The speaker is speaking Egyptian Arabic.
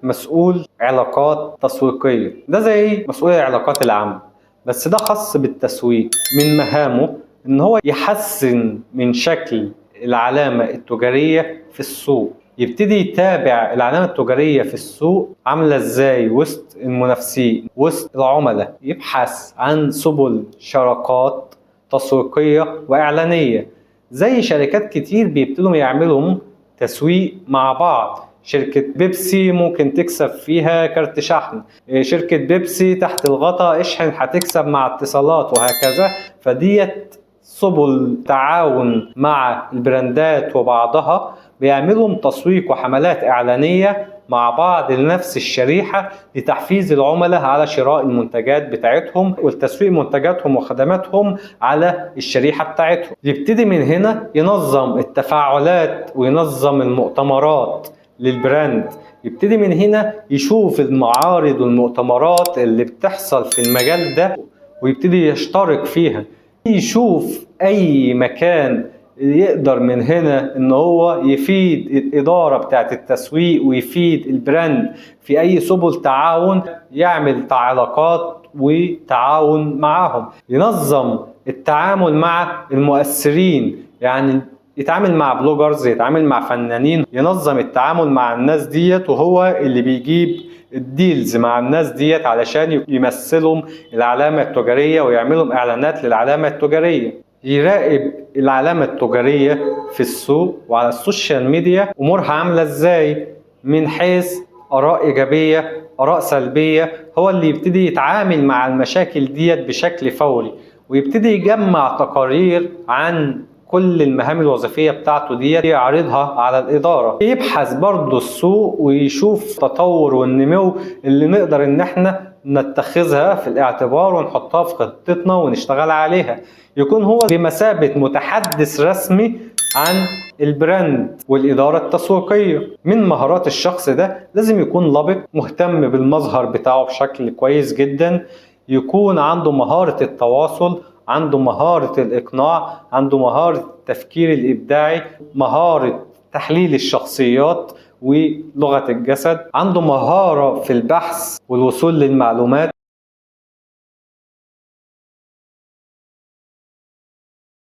مسؤول علاقات تسويقية، ده زي مسؤول العلاقات العامة، بس ده خاص بالتسويق. من مهامه ان هو يحسن من شكل العلامة التجارية في السوق، يبتدي يتابع العلامة التجارية في السوق عاملة ازاي وسط المنافسين، وسط العملاء، يبحث عن سبل شراكات تسويقية وإعلانية. زي شركات كتير بيبتدوا يعملوا تسويق مع بعض. شركة بيبسي ممكن تكسب فيها كارت شحن، شركة بيبسي تحت الغطاء اشحن هتكسب مع اتصالات، وهكذا. فديت سبل تعاون مع البراندات وبعضها، بيعملوا تسويق وحملات إعلانية مع بعض لنفس الشريحة لتحفيز العملاء على شراء المنتجات بتاعتهم والتسويق منتجاتهم وخدماتهم على الشريحة بتاعتهم. يبتدي من هنا ينظم التفاعلات وينظم المؤتمرات لل brand، يبتدي من هنا يشوف المعارض والمؤتمرات اللي بتحصل في المجال ده ويبتدي يشترك فيها، يشوف اي مكان يقدر من هنا ان هو يفيد الادارة بتاعت التسويق ويفيد ال brand في اي سبل تعاون، يعمل علاقات وتعاون معاهم، ينظم التعامل مع المؤثرين، يعني يتعامل مع bloggers، يتعامل مع فنانين، ينظم التعامل مع الناس ديت، وهو اللي بيجيب ال deals مع الناس ديت علشان يمثلهم العلامة التجارية ويعملهم اعلانات للعلامة التجارية. يراقب العلامة التجارية في السوق وعلى ال social media امورها عاملة ازاي، من حيث اراء ايجابية، اراء سلبية. هو اللي يبتدي يتعامل مع المشاكل ديت بشكل فوري، ويبتدي يجمع تقارير عن كل المهام الوظيفية بتاعته دي يعرضها على الإدارة. يبحث برضو السوق ويشوف تطور والنمو اللي نقدر إن احنا نتخذها في الاعتبار ونحطها في خطتنا ونشتغل عليها. يكون هو بمثابة متحدث رسمي عن ال brand والإدارة التسويقية. من مهارات الشخص ده لازم يكون لبق، مهتم بالمظهر بتاعه بشكل كويس جدا، يكون عنده مهارة التواصل، عنده مهارة الإقناع، عنده مهارة التفكير الإبداعي، مهارة تحليل الشخصيات ولغة الجسد، عنده مهارة في البحث والوصول للمعلومات.